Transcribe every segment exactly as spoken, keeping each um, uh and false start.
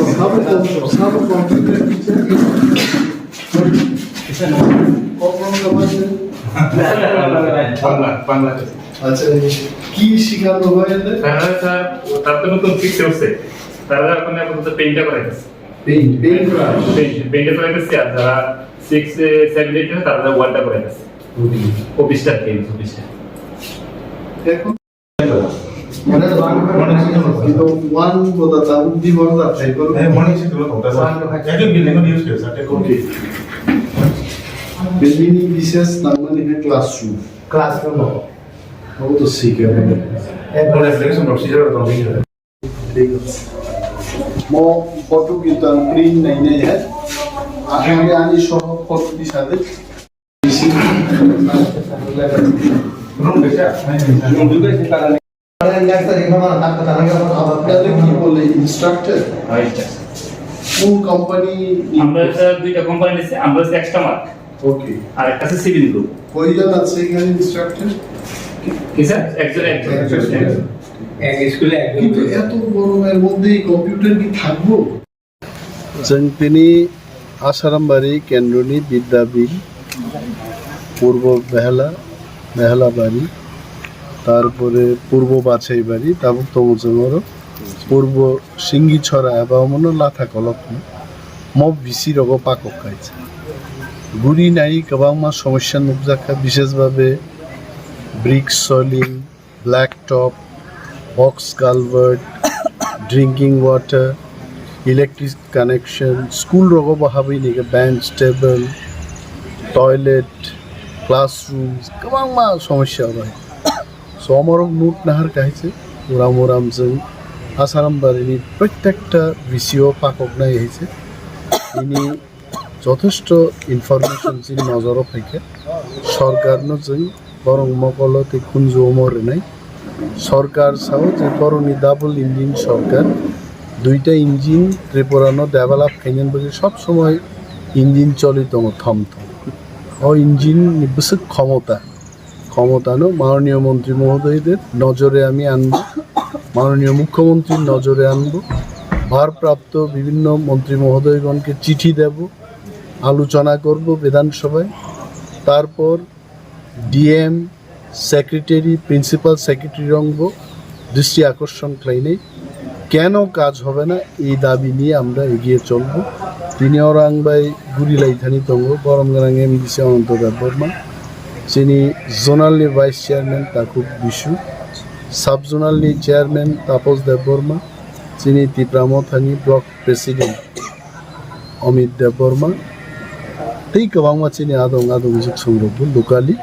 Sabo computer, sabo computer teacher. Kok rong ka ba se? Bangla, Bangla. Acha, ki shikar lo bhai ande? Tara sir, tara to notun sixth e uthche. Tara ekhon apatot paint e kore. Paint, paint class. Paint, paint e kore, ar jara six, seven, eight tara wall e kore. Okay. Office ta, office ta. Ekhon One boda tabuk di boda da thai boro. Morning shift lo thok ta. Ekjon building no use khe sa. Okay. Bini bises nangmani hai classroom. Classroom. Abo to sikha. Mo photo kita print nai nai hai. Ani ani soho photo di sade. তাহলে কি বলে instructor? কোন কোম্পানি? আমরা স্যার দুইটা কোম্পানি নিচ্ছি, আমরা হচ্ছে extra mark. ওকে। আর একটা আছে সিভিল গ্রুপ। কয়জন আছে এখানে ইনস্ট্রাক্টর? কি স্যার? একজন, একজন। একজন। এক স্কুলে একজন। কিন্তু এত গরমের মধ্যে এই কম্পিউটার কি থাকবো? Chwng tini Asarambari kendroni Bidyabil, Purbo Behela, Behelabari, tarpore Purbo Bachaibari, tabuk tongo chwng oro Purbo Singichora eba omono Latha Kolok hino. Mo bisi rogo pakok kaisa. Guri nai kwbangma somosya nukjakha, bishesh bhabe brick soiling, black top, box culvert, drinking water, electric connection, school rogo bo habwi nike bench, table, toilet, classrooms, kwbangma somosya bai. So, omorok nut nahar kaise, uram uram chwng Asarambari ni prottekta V C O pakok nai haise. Ini Jotheshto information chini nojoro phaikha, sorkarno chwng borok mokolo tei khunju omo rwnai. Sorkar sao je borokni double engine sorkar, duita engine Tripura no develop khainani bagwi sob somoi engine choli tongo thom thom. O engine ni bwswk khomota, ক্ষমতানো মাননীয় মন্ত্রী মহোদয়দের নজরে আমি আনব, মাননীয় মুখ্যমন্ত্রীর নজরে আনব। ভারপ্রাপ্ত বিভিন্ন মন্ত্রী মহোদয়গণকে চিঠি দেব, আলোচনা করব বিধানসভায়। তারপর ডিএম, সেক্রেটারি, প্রিন্সিপাল সেক্রেটারি রংব দৃষ্টি আকর্ষণ খাইনি। কেন কাজ হবে না, এই দাবি নিয়ে আমরা এগিয়ে চলব। Tini oro ang bai guri lai thani tongo borom gwnang M D C Ananto Debbarma, chini zonal ni vice chairman Takhuk Bisu, sub zonal ni chairman Tapos Debbarma, chini Tipra Mothani block president Amit Debbarma, tei kwbangma chini adong adong juk songrokbo locally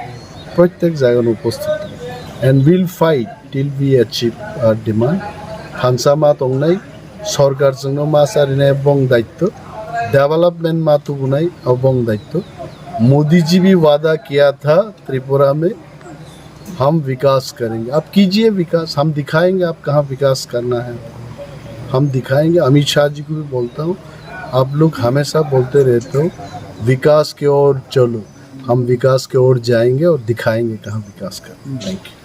proitek jagano uposthit tongo. And we'll fight till we achieve our demand. Thansa ma tongnai, sorkar chwngno ma charinai bong daitto, development ma tubunai abo bong daitto. Modi जी भी वादा किया था त्रिपुरा में हम विकास करेंगे। अब कीजिए विकास, हम दिखाएंगे आप कहाँ विकास करना है, हम दिखाएंगे। अमित शाह जी को भी बोलता हूँ, आप लोग हमेशा बोलते रहते हो विकास की ओर चलो, हम विकास की ओर जाएंगे और दिखाएंगे कहाँ विकास करना है। Thank you.